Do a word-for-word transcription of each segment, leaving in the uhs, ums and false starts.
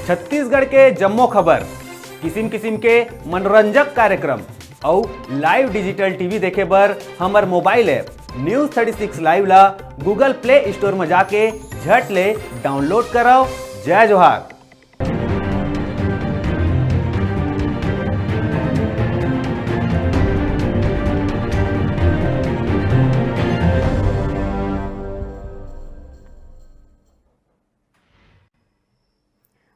छत्तीसगढ़ के जम्मो खबर, किसिम किसिम के मनोरंजक कार्यक्रम अउ live digital T V देखे बर हमर mobile app News Thirty Six Live ला Google Play Store म जाके झट ले download करव। जय जोहार।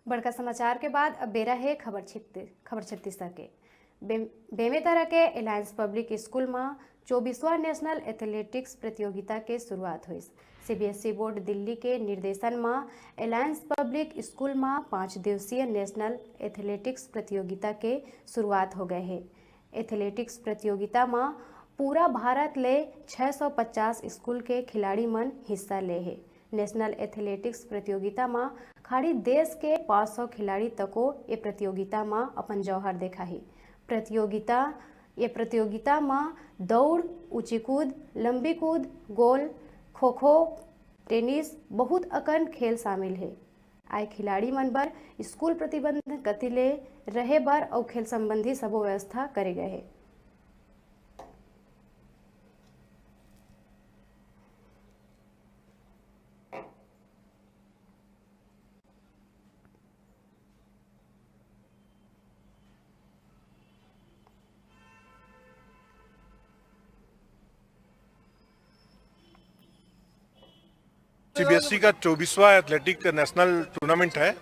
बड़का समाचार के बाद अब बेरा हे खबर छित्ती-, खबर छत्तीसगढ़ के। बे-, बेमेतरा के Alliance Public School म चौबीसवाँ National Athletics प्रतियोगिता के शुरुआत होइस। C B S E board Delhi के निर्देशन म Alliance Public School म पाँच दिवसीय National Athletics प्रतियोगिता के शुरुआत हो गए हे। Athletics प्रतियोगिता म पूरा भारत ले छह सौ पचास स्कूल के खिलाड़ी मन हिस्सा ले हे। National Athletics प्रतियोगिता म खाड़ी देश के पाँच सौ खिलाड़ी तको ए प्रतियोगिता म अपन जौहर देखाही। प्रतियोगिता, ये प्रतियोगिता म दौड़, ऊंची कूद, लंबी कूद, गोल, खो-खो, टेनिस, बहुत अकन खेल शामिल हे। आए खिलाड़ी मन बर स्कूल प्रतिबंध कति ले रहे बर अउ खेल संबंधी सबो व्यवस्था करे गए हे। C B S E का चौबीसवाँ एथलेटिक नेशनल टूर्नामेंट है।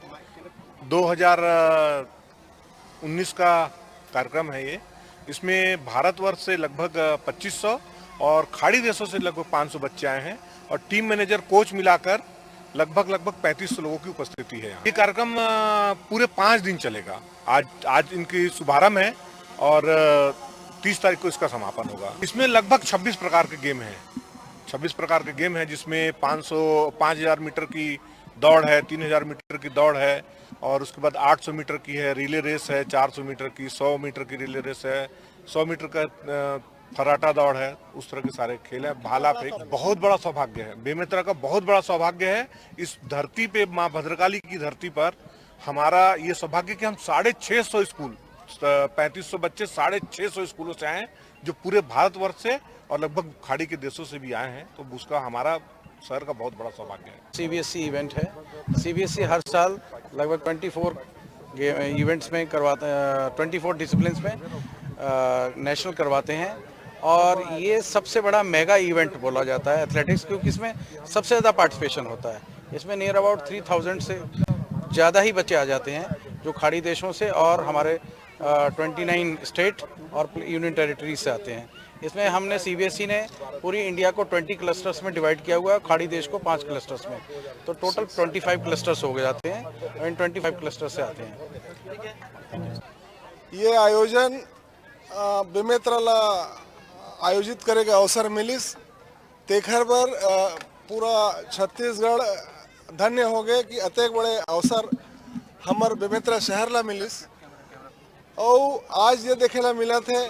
दो हज़ार उन्नीस का कार्यक्रम है ये। इसमें भारतवर्ष से लगभग पच्चीस सौ और खाड़ी देशों से लगभग पाँच सौ बच्चे आए हैं और टीम मैनेजर, कोच मिलाकर लगभग, लगभग पैंतीस सौ लोगों की उपस्थिति है यहाँ। ये कार्यक्रम, अ, पूरे पाँच दिन चलेगा। आज, आज इनकी शुभारंभ है और, अ, तीस तारीख को इसका समापन होगा। इसमें लगभग छब्बीस प्रकार के गेम हैं। छब्बीस प्रकार के गेम हैं, जिसमें पाँच सौ, पाँच हज़ार मीटर की दौड़ है, तीन हज़ार मीटर की दौड़ है और उसके बाद आठ सौ मीटर की है, रिले रेस है, चार सौ मीटर की, सौ मीटर की रिले रेस है, सौ मीटर का, अ, फर्राटा दौड़ है, उस तरह के सारे खेल हैं। भाला फेंक, बहुत बड़ा सौभाग्य है, बेमेतरा का बहुत बड़ा सौभाग्य है। इस धरती पे, माँ भद्रकाली की धरती पर हमारा ये सौभाग्य कि हम साढ़े छः सौ स्कूल, अ, पैंतीस सौ बच्चे साढ़े छः सौ स्कूलों से आए हैं, जो पूरे भारतवर्ष से और लगभग खाड़ी के देशों से भी आए हैं। तो उसका हमारा शहर का बहुत बड़ा सौभाग्य है। C B S E event है। C B S E हर साल लगभग ट्वेंटी फ़ोर गे-, इवेंट्स में करवाते हैं, ट्वेंटी फ़ोर डिसिप्लिन्स में, अ, नेशनल करवाते हैं। और ये सबसे बड़ा मेगा इवेंट बोला जाता है एथलेटिक्स, क्योंकि इसमें सबसे ज़्यादा पार्टिसिपेशन होता है। इसमें नियर अबाउट थ्री थाउजेंड से ज़्यादा ही बच्चे आ जाते हैं, जो खाड़ी देशों से और हमारे, अ, ट्वेंटी नाइन स्टेट और यूनियन टेरिटरी से आते हैं। इसमें हमने, C B S E ने पूरी इंडिया को ट्वेंटी क्लस्टर्स में डिवाइड किया हुआ है, खाड़ी देश को पाँच क्लस्टर्स में, तो टोटल ट्वेंटी फ़ाइव क्लस्टर्स हो गए जाते हैं, एंड ट्वेंटी फ़ाइव क्लस्टर से आते हैं। ये आयोजन, अ, बेमेतरा ला आयोजित करे के अवसर मिलिस, तेखर बर, अ, पूरा छत्तीसगढ़ धन्य हो गए कि अतेक बड़े अवसर हमर बेमेतरा शहर ला मिलिस। अउ आज ये देखे ला मिलत हे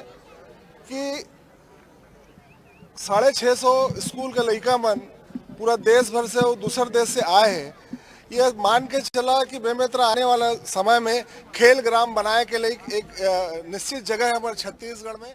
कि साढ़े छः सौ स्कूल के लइका मन पूरा देश भर से अउ दूसर देश से आए हे। ये मान के चला कि बेमेतरा आने वाला समय में खेल ग्राम बनाए के लिए एक, अ, निश्चित जगह है हमारे छत्तीसगढ़ में।